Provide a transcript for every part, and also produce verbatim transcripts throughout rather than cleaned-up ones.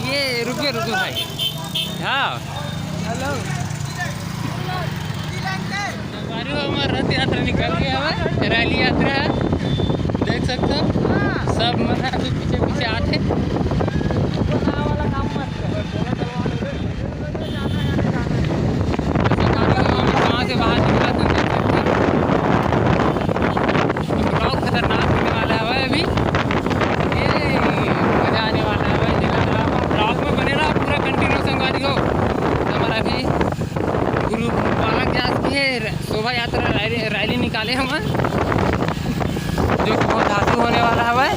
ये रुको, रुको भाई। हाँ। हेलो। संगवारी हो, हमर रथ यात्रा निकल गया है, रैली यात्रा है, देख सकते हो। सब मन ह अभी पीछे पीछे आथे। संगवारी हो, हम गाँव से बाहर निकला था, देख सकते हो। Vlog खतरनाक होने वाला है भाई अभी। ये मजा आने वाला है भाई। Vlog में बने रहा पूरा continue संगवारी हो। हमारा अभी गुरु बालक व्यास की है शोभा यात्रा रैली, रैली निकाले हम, जो कि बहुत धांसू होने वाला है भाई।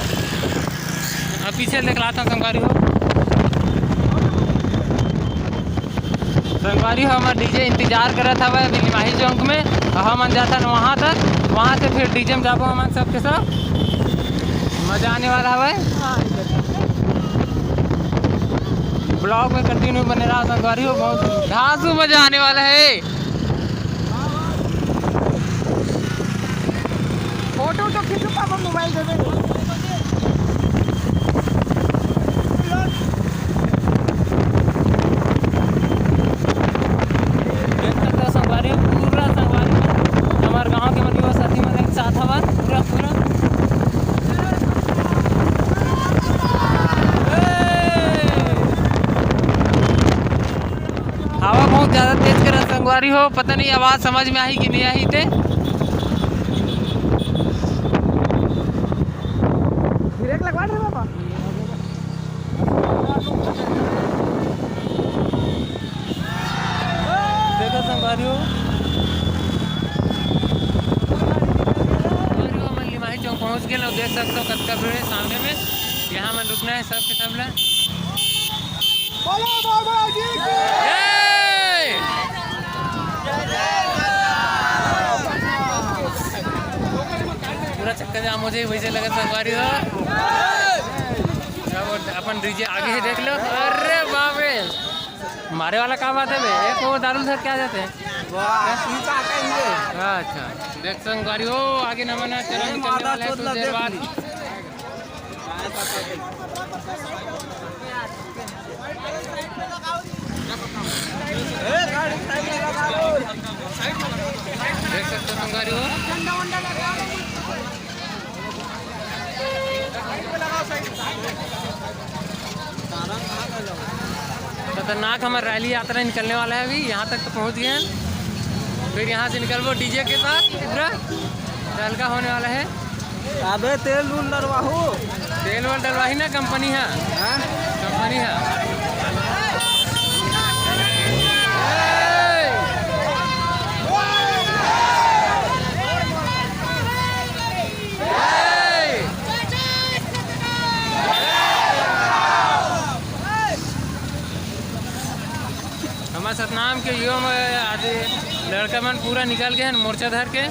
अब पीछे दिखलाता हूँ संगवारी हो। संगवारी हो, हमर डीजे इंतजार करत हवय अभी निमाही चौक में। हमन जाथन वहाँ तक, वहाँ से फिर डीजे में जाबो हमन सब के सब। मजा आने वाला हवय। Vlog में continue बने रहा संगवारी हो, बहुत धांसू मजा आने वाला है। फोटो तो खींचू पापा, मोबाइल दे दे। देख सकते हो संगवारी, पूरा संगवारी हमारे गांव के मतलब साथी मन एक साथ हवन पूरा पूरा। हवा बहुत ज्यादा तेज करत संगवारी हो, पता नहीं आवाज समझ में आही कि नहीं आही ते। ब्रेक लगवा दे बाबा। देखो संगवारी हो, संगवारी हो, हमन लिमाही चौक पहुंच गए। देख सकते हो कतका भीड़ है सामने में। यहाँ मन रुकना है सबके सब ला। बोलो बाबा जी की। जय। पूरा चक्का जाम हो जाए वैसे लगत संगवारी हो। अब अपन डीजे आगे ही देख लो। अरे बाप रे, मारे वाला का बात है बे? एक वो दारू से क्या जाते हैं? वाह, पीता आता ही है। अच्छा, देख संगवारी हो, आगे न बना, चलो, निकलने वाला है कुछ देर बाद। देख सकते हो संगवारी हो, खतरनाक हमारा रैली यात्रा निकलने वाला है। अभी यहाँ तक तो पहुँच गए हैं, फिर यहाँ से निकलबो डीजे के साथ पूरा। हल्का होने वाला है। अबे तेल उल डलवाहू। तेल वाल डलवाही ना, कंपनी है। हाँ? कंपनी है। हमारे सतनाम के युवा में आज लड़का मन पूरा निकल गए हैं मोर्चा धर के।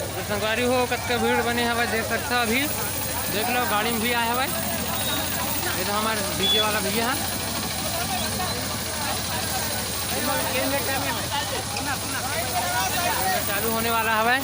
तो संगवारी हो, कतका भीड़ बने हवय, देख सकता अभी। देख लो, गाड़ी में भी आए हवय। ये तो हमारे डीजे वाला भैया है। चालू होने वाला हवय।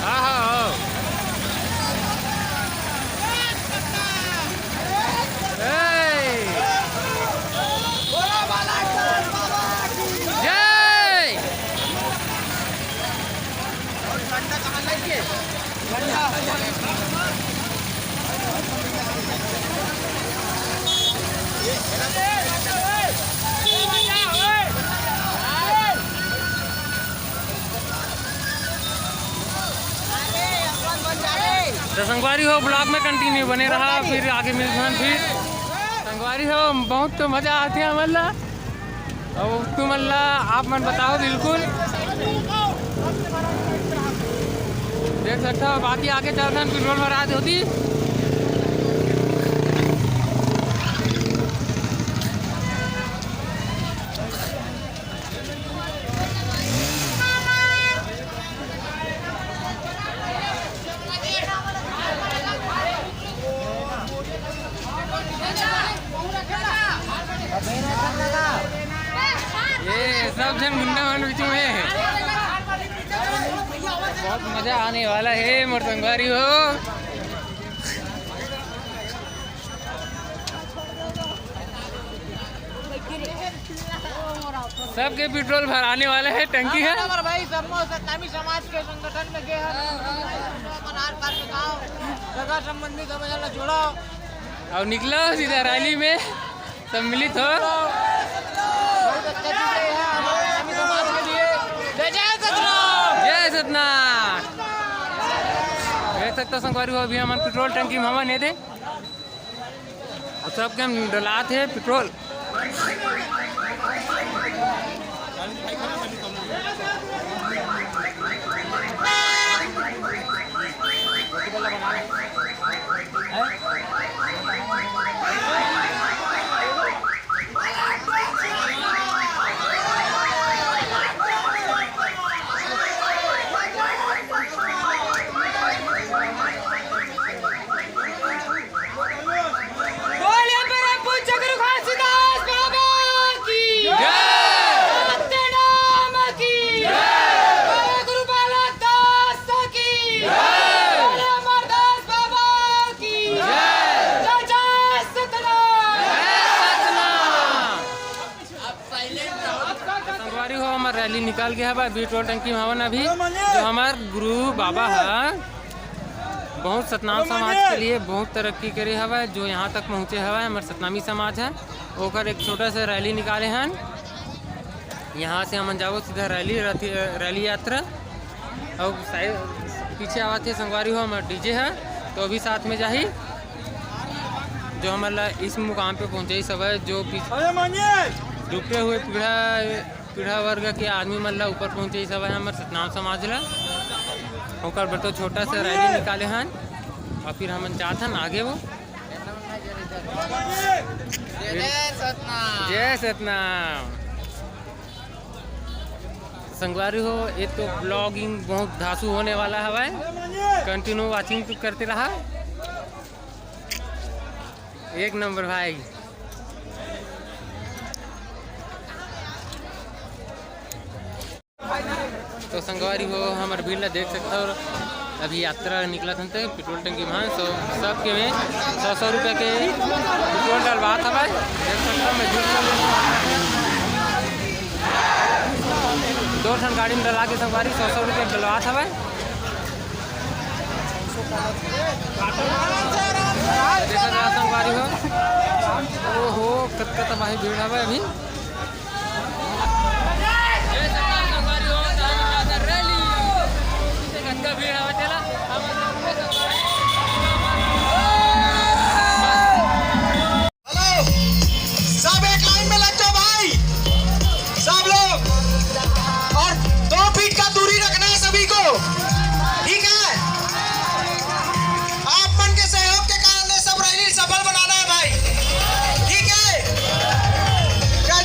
हाँ, हाँ, हाँ। ए! जय! तो संगवारी हो, vlog में continue बने रहा, फिर आगे मिलथन। फिर संगवारी हो, बहुत तो मजा आथे हमन ला। अब तुमन ला आप मन बताओ बिल्कुल। देख सकथव, बाकी आगे चलथन, पेट्रोल भरा दे होती। ये सब झन मुन्ना मन बीच में हे। बहुत मजा आने वाला हे मोर संगवारी हो। सबके पेट्रोल भराने वाला हे टंकी हे। हमार भाई सब सतनामी समाज के संगठन में गे हन। मनार पार के गाँव, सगा संबंधी सब ला जोड़ो। अउ निकलो सीधा रैली में सम्मिलित हो। बहुत अच्छा चीज है ये, हमारे सतनामी समाज के लिए। जय जय सतनाम। जय सतनाम। देख सकथव संगवारी हो, अभी हमन पेट्रोल टंकी में हवन, ये दे। अब सबके हम डलात हे पेट्रोल। बोलिए परम पूज्य गुरु घासीदास बाबा की। जय। सत्यनाम की। जय। बोले गुरु बालक दास की। जय। बोले अमरदास बाबा की। जय। जय जय सतनाम। जय सतनाम। संगवारी हो, हमर रैली निकल गया है, पेट्रोल टंकी में हवन अभी। जो हमर गुरु बाबा है, बहुत सतनाम समाज के लिए बहुत तरक्की करे हवय, जो यहाँ तक पहुँचे हवय, हमर सतनामी समाज है, ओकर एक छोटा सा रैली निकाले हन। यहाँ से हमन जाबो सीधा रैली, रथ, रैली यात्रा। अउ साइ-, पीछे आवत हे संगवारी हो, हमर डीजे है, तो अभी साथ में जाही, जो हमन ला इस मुकाम पे पहुँचाई सब है, जो पीछे अरे मानिए। डूबते हुए पीढ़ा पीढ़ा वर्ग के आदमी मन ला ऊपर पहुँचे, सब है हमर सतनाम समाज ला। ओकर बर तो छोटा सा रैली निकाले हन और फिर हमन जात हन आगे वो। जय सतनाम। जय सतनाम। संगवारी हो, ये तो ब्लॉगिंग बहुत धांसू होने वाला हवय। कंटिन्यू वॉचिंग तो करते रहा। एक नंबर भाई। तो संगवारी हो, हमर भीड़ ला देख सकथव, अभी यात्रा निकलत हन ते पेट्रोल टंकी में, सौ, सबके में सौ सौ रुपये के पेट्रोल डलवात हवय। देख सकथव, मैं झूठ बोल रहा हूँ। दो ठन गाड़ी में डला के संगवारी सौ सौ रुपये डलवात हवय। देखत रहा संगवारी हो, ओहो, कतका तबाही भीड़ हवय अभी। हेलो, सब एक लाइन में लग जाओ भाई, सब लोग, और दो फीट का दूरी रखना है सभी को, ठीक है? आप मन के सहयोग के कारण ये सब रैली सफल बनाना है भाई, ठीक है? जय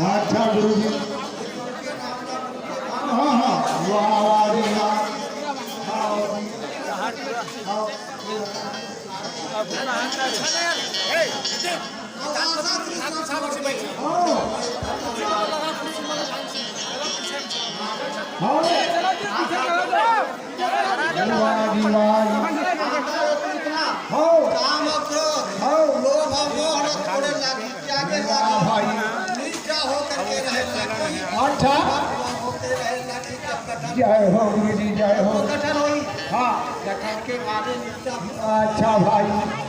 अच्छा गुरु जी। हाँ, हाँ, वाह, वाह जी, वाह। हाँ, हाँ। हाँ। हाँ। वाह जी, वाह जी। हाँ। काम और क्रोध, हाँ। लोभ और मोह न थोड़े लागी, त्यागे लागी। भाई। नीचा होकर के रहे लागी। अच्छा। होते रहे लागी, जब कठिन जय हो गुरु जी, जय हो। कठिन होई। हाँ। कठिन के मारे नीचा। अच्छा भाई।